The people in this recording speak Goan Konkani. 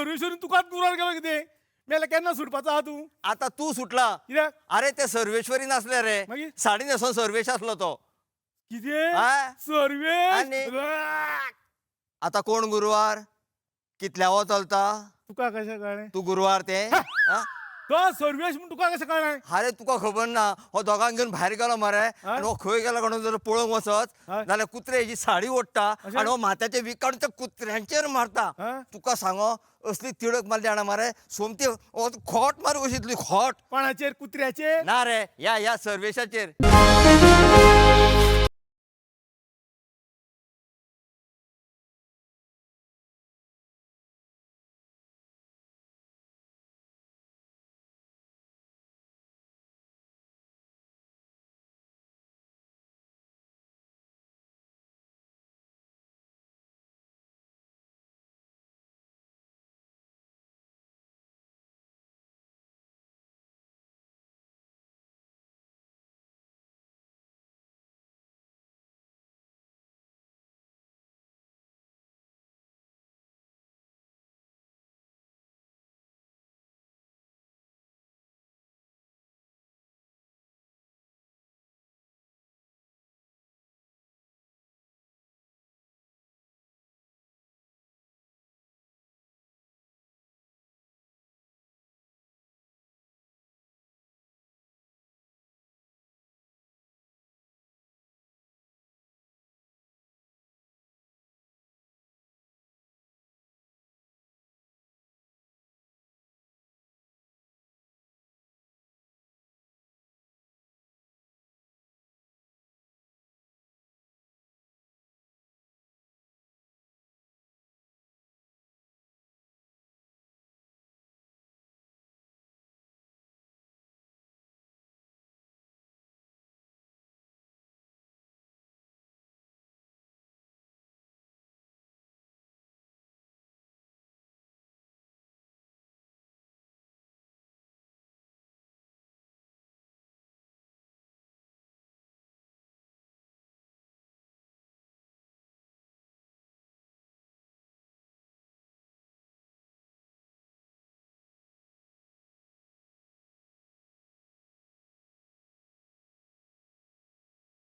सर्वेश्वरीन तुकाच गुरवार केलो कितें? मेल्या, केन्ना सुटपाचो आहा तूं? आता तू सुटला. कित्याक? अरे, ते सर्वेश्वरी नासले रे. मागीर? साडी न्हेसोन सर्वेश आसलो तो. कितें? हा? सर्वेश? आनी? आता कोण गुरुवार कितल्यावो चलता? तुका कशें कळ्ळें? तू गुरुवार ते हा? तो सर्वेश म्हूण तुका कशें कळ्ळें? अरे, तुका खबर ना, हो दोगांक घेवन भायर गेलो मरे. हा? आनी हो खंय गेलो कोण जर पळोवंक वचत हा? जाल्यार कुत्रे हेजी साडी ओडटा अशें? आनी हो माथ्याचे वीक काडून त्या कुत्र्यांचेर मारता. हा? तुका सांगो, असली तिडक मारली जाणा मरे, सोमती हो खोट मारू कशी इतली खोट. कोणाचेर? कुत्र्याचेर? ना रे, या या सर्वेशाचेर.